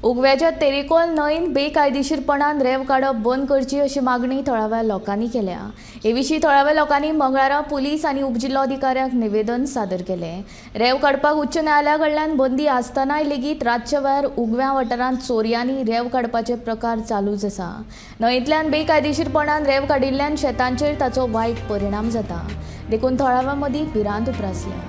उगव्याच्या तेरेखोल न्हंयेन बेकायदेशीरपणान रेंव काडप बंद करची अशी मागणी थळाव्या लोकांनी केल्या. हे विशीं थळाव्या लोकांनी मंगळारा पुलीस आनी उपजिल्लोधिकाऱ्याक निवेदन सादर केलें. रेंव काडपाक उच्च न्यायालया कडल्यान बंदी आसतनाय लेगीत रातच्या वेळार उगव्या वाठारांत चोरयांनी रेंव काडपाचे प्रकार चालूच आसा. न्हंयेंतल्यान बेकायदेशीरपणान रेंव काडिल्ल्यान शेतांचेर ताचो वायट परिणाम जाता, देखून थळाव्यां मदीं भिरांत उप्रासल्या.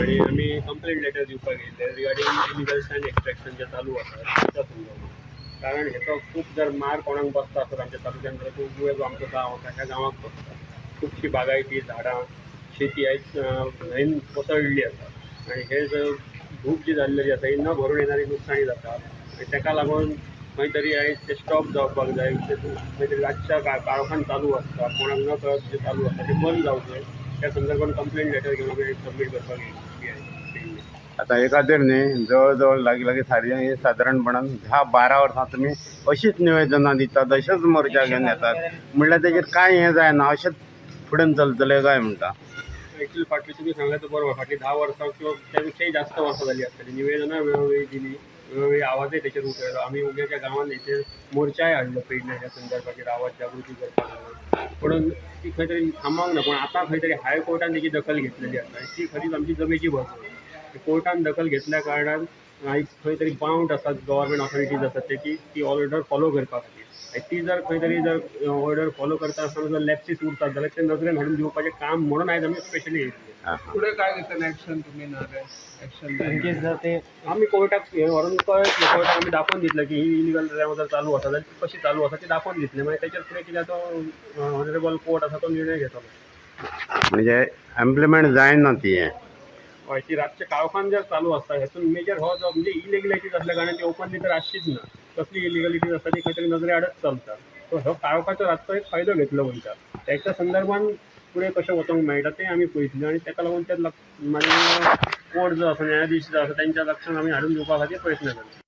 आणि आमी कंप्लेंट लेटर दिवपाक येयल्ले रिगार्डींग इलिगल सँड एक्स्ट्रॅक्शन जे चालू आसा ताच्या संदर्भात. कारण हेचो खूब जर मार कोणाक बसता आसत आमच्या तालुक्यान जाल्यार तो उगवें जो आमचो गांव आसा ह्या गांवाक बसता. खुबशी बागायती, झाडां, शेती आयज न्हंयेन कोसळिल्ली आसा आनी हे जर धूप जी जाल्लेली आसा ही न भरून येणारी लुकसाणी जाता आनी ताका लागून खंय तरी आयज ते स्टॉप जावपाक जाय. खंय तरी रातच्या काळखान चालू आसता, कोणाक न कळत जे चालू आसता ते बंद जावचें. त्या संदर्भात कंप्लेंट लेटर घेवन आमी सबमीट करपाक येयल्ले. आतां हे खातीर न्ही जवळ जवळ लागीं लागीं सारकें सादारणपणान 10-12 वर्सां तुमी अशीच निवेदनां दितात, अशेंच मोर्चा घेवन येतात, म्हणल्यार तेजेर कांय हें जायना, अशेंच फुडें चलतलें काय म्हणटा. एक्चुअली फाटली तुमी सांगलें तो बरोबर, फाटली 10 वर्सां किंवा त्या पेक्षाय जास्त वर्सां जाली आसतली निवेदनां वेळोवेळी दिली, वेळोवेळी आवाजय तेचेर उठयलो. आमी उगेच्या गांवांत हेचेर मोर्चाय हाडलो पेडणे ह्या संदर्भाचेर आवाज जागृती करपाक लागून. पूण ती खंय तरी थांबोंक ना, पूण आतां खंय तरी हायकोर्टान तेची दखल घेतलेली आसा आनी ती खरीच आमची जमेची बाजू. कोर्टान दखल घेतल्या कारणान आयज खंय तरी बाउंड आसात गव्हर्मेंट ऑथॉरिटीज आसात ते की ती ऑर्डर फॉलो करपा खातीर. आनी ती जर खंय तरी जर ऑर्डर फॉलो करता आसतना जर लॅप्सीस उरतात जाल्यार ते नजरेन हाडून दिवपाचें काम म्हणून आयज आमी स्पेशली येयल्ले. फुडें काय घेतलें एक्शन तुमी नाजाल्यार एक्शन इन केस जर ते आमी कोर्टाक हें व्हरून कळयतले, कोर्टाक आमी दाखोवन दितले की ही इलिगल रेंव जर चालू आसा जाल्यार ती कशी चालू आसा ती दाखोवन दितले. मागीर तेचेर फुडें कितें तो ऑनरेबल कोर्ट आसा तो निर्णय घेतलो. म्हणजे इम्प्लिमेंट जायना ती हें. हय, ती रातच्या काळखान जर चालू आसता हेतून मेजर हो जो म्हणजे इलिगलिटीज आसल्या कारणान ती ओपनली तर आसचीच ना. कसली इलिगलिटीज आसता ती खंय तरी नजरे आडच चलता. सो हो काळखाचो रातचो एक फायदो घेतलो वयता. तेच्या संदर्भान फुडें कशें वचोंक मेळटा तें आमी पळयतले आनी ताका लागून ते मागीर कोर्ट जो आसा, न्यायाधीश जो आसा तेंच्या लक्षांत आमी हाडून दिवपा खातीर प्रयत्न करतले.